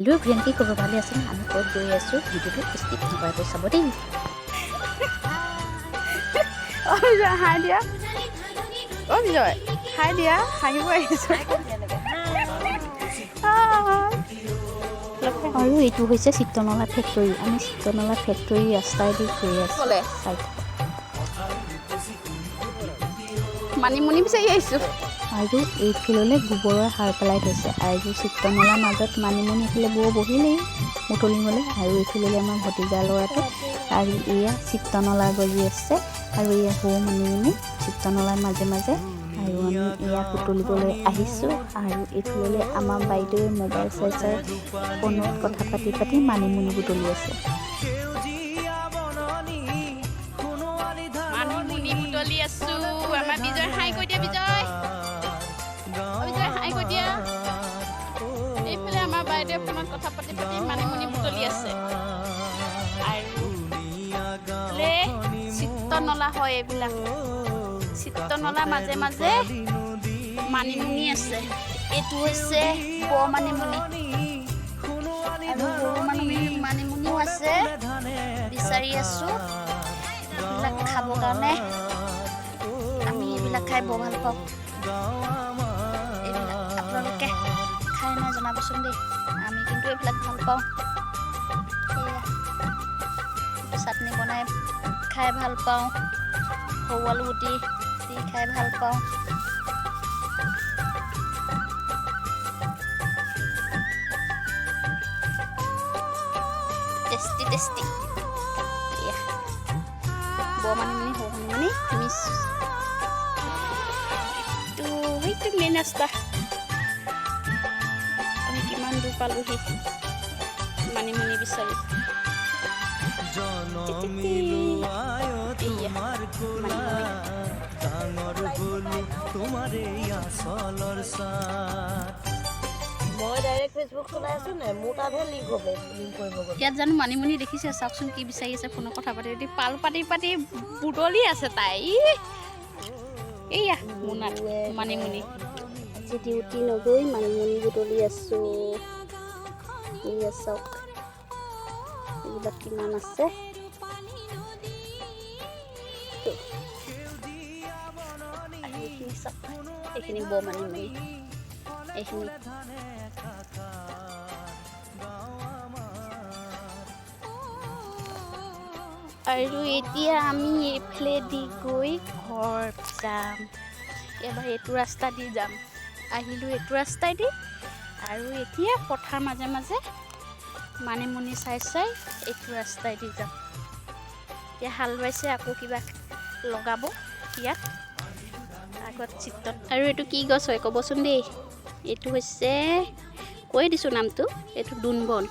Hello' friend, কি খবৰ? ভালে আছেনে? আমি ক'ত গৈ আছোঁ, ভিডিঅ'টো স্কিপ নকৰাকৈ চাব দেই। অ বিজয়, হাই দিয়া। অ বিজয়, হাই দিয়া। হাঁহিব আহিছোঁ। হাই। আৰু এইটো হৈছে চিত্ৰনলা ফেক্টৰী। আমি চিত্ৰনলা ফেক্টৰী ৰাস্তাইদি গৈ আছোঁ। ক'লে? চাই থাকক। মানিমুনি বিচাৰি আহিছোঁ। আৰু এইফাললৈ গোবৰৰ সাৰ পেলাই থৈছে আৰু চিত্ৰনলাৰ মাজত মানিমুনি। এইফালে বৌ বহিলেই বুটলিবলৈ আৰু এইফালে আমাৰ ভতিজা ল'ৰাটো। আৰু এয়া চিত্ৰনলা গজি আছে আৰু এয়া সৰু মানিমুনি চিত্ৰনলাৰ মাজে মাজে। আৰু আমি এয়া বুটলিবলৈ আহিছোঁ। আৰু এইফালে আমাৰ বাইদেৱে মোবাইল চাই চাই, ফোনত কথা পাতি পাতি মানিমুনি বুটলি আছে। মানিমুনি বুটলি আছোঁ। আমাৰ বিজয়, হাই কৈ দিয়া। বিজয়, অ বিজয়, হাই কৈ দিয়া। এইফালে আমাৰ বাইদেৱে ফোনত কথা পাতি পাতি মানিমুনি বুটলি আছে। আৰু এইফালে চিত্ৰনলা হয় এইবিলাক। চিত্ৰনলা মাজে মাজে মানিমুনি আছে। এইটো হৈছে বৰ মানিমুনি আৰু সৰু মানিমুনিও আছে। বিচাৰি আছোঁ এইবিলাক খাবৰ কাৰণে। আমি এইবিলাক খাই বৰ ভাল পাওঁ। এইবিলাক আপোনালোকে খাই নাই, জনাবচোন দেই। আমি কিন্তু এইবিলাক ভাল পাওঁ। এয়া চাটনি বনাই খাই ভাল পাওঁ, সৰু আলু গুটি দি খাই ভাল পাওঁ। Tasty tasty. এয়া বৰ মানিমুনি, সৰু মানিমুনি মিক্স। এইটো সেইটো মেইন ৰাস্তা। আমি কিমান দূৰ পালোহি মানিমুনি বিচাৰি। এইয়া মানিমুনি। ডাঙৰ হলো তোমাৰ এই আচলৰ ছাঁত। মই ডাইৰেক্ট ফেচবুক চলাই আছো নাই, মোৰ তাতহে লিংক হ'ব, লিংক কৰিব গ'লে। ইয়াত জানো মানিমুনি দেখিছে? চাওকচোন কি বিচাৰি আছে। ফোনত কথা পাতি পাতি, পাল পাতি পাতি বুটলি আছে তাই। ই, এইয়া মোনাত মানিমুনি। আজি ডিউটি নগৈ মানিমুনি বুটলি আছোঁ। এয়া চাওক, এইবিলাক কিমান আছে। তো, আৰু এইখিনি চাওক, এইখিনি বৰ মানিমুনি এইখিনি। আৰু এতিয়া আমি এইফালেদি গৈ ঘৰ যাম। এবাৰ এইটো ৰাস্তা দি যাম। আহিলোঁ এইটো ৰাস্তাইদি আৰু এতিয়া পথাৰ মাজে মাজে মানিমুনি চাই চাই এইটো ৰাস্তাইদি যাম। এতিয়া হাল বাইছে, আকৌ কিবা লগাব ইয়াত আগত চিত্ৰত। আৰু এইটো কি গছ হয়, ক'বচোন দেই। এইটো হৈছে, কৈ দিছোঁ নামটো, এইটো দোনবন।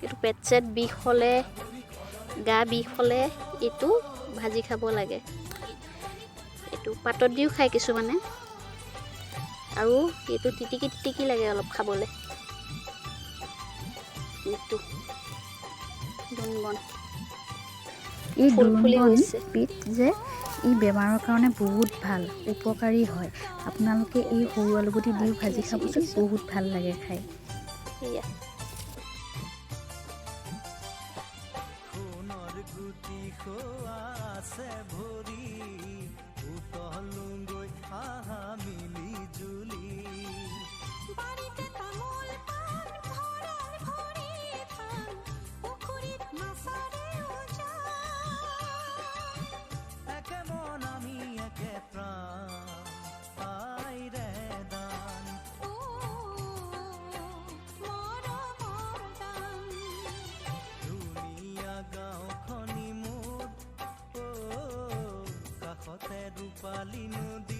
এইটো পেট চেট বিষ হ'লে, গা বিষ হ'লে এইটো ভাজি খাব লাগে। এইটো পাতত দিও খায় কিছুমানে। আৰু এইটো তিতিকি তিতিকি লাগে অলপ খাবলৈ। এইটো দোনবন। এই ফুল ফুলি দোৰোণ গৈছে। বিধ যে ই বেমাৰৰ কাৰণে বহুত ভাল, উপকাৰী হয়। আপোনালোকে এই সৰু আলুগুটি দিও ভাজি খাবচোন, বহুত ভাল লাগে খাই। এয়া। সোণৰ গুটি খোৱা আছে ভৰি, উতলোগৈ আহা মিলি জুলি। বাৰীতে তামোল পাণ, ভঁৰাল ভৰি ধান, পুখুৰীত মাছৰে উজান। একে মন আমি একে প্ৰাণ, আইৰে দান। ও মৰমৰ দান। ধুনীয়া গাঁওখনি মোৰ, অ কাষতে ৰূপালী নদী।